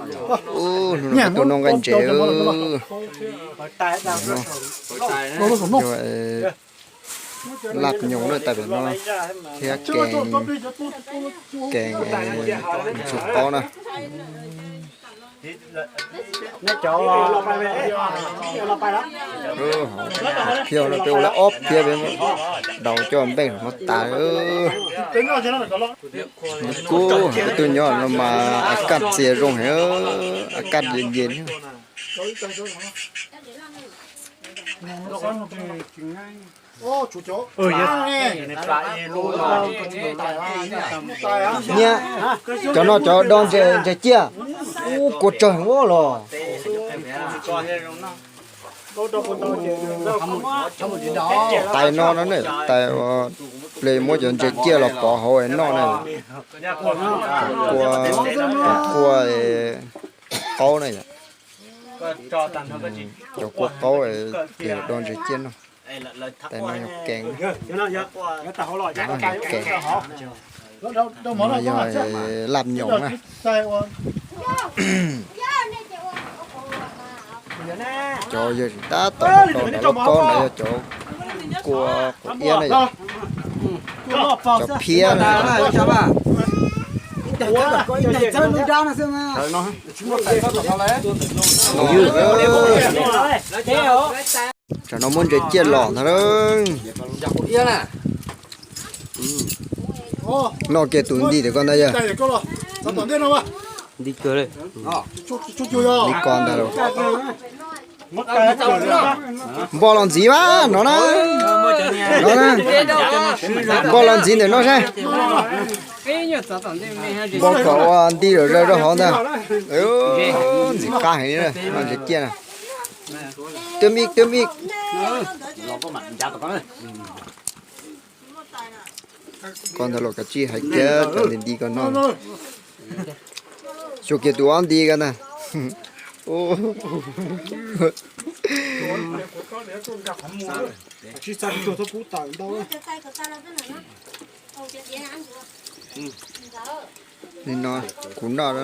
Ub, hnub no peb tuaj noj nqaij ntses. Yog laj nyoos na, tais pem no thiab kees, kees ntxuag qaub na. Phiab no peb ua lawm ob phiab, peb daus coj npej no tas. Kub, peb tuaj nyob no mas a kaj txias zoo heev, a kaj nce nce. Niam, cov no cov do ntses ciaj, ub, kua tsawg heev los. Tais no no ne, tais ua ple muab cov ntses ciaj los pov hauv noj na. Kua, kua qaub na yom. Cov kua qaub ces do ntses ciaj noj. Tais no yog kees, kees. No yog laj nyoos na. Cov yawg tab tom do nram lub kob ntawd yog cov kua quav iab na yom. Cov phiab na. Tsam no muab ntses ciaj los ntag. Noj kiag tus nti ntawm ko ntag yog. Nti ko ntag lauj. Npog los ntxiv mas no na. No na. Npog los ntxiv ntawm no saib. Npog kom ua nti zom zaws rau hauv ntag. Ntxim qab heev, noj ntses ciaj na. Twb mij twb mij. Ko ntawd los kav tsij hais kiag cov nti nti ko no. Xyuas kiag tus ob nti ko ntag. Li no kuv noj.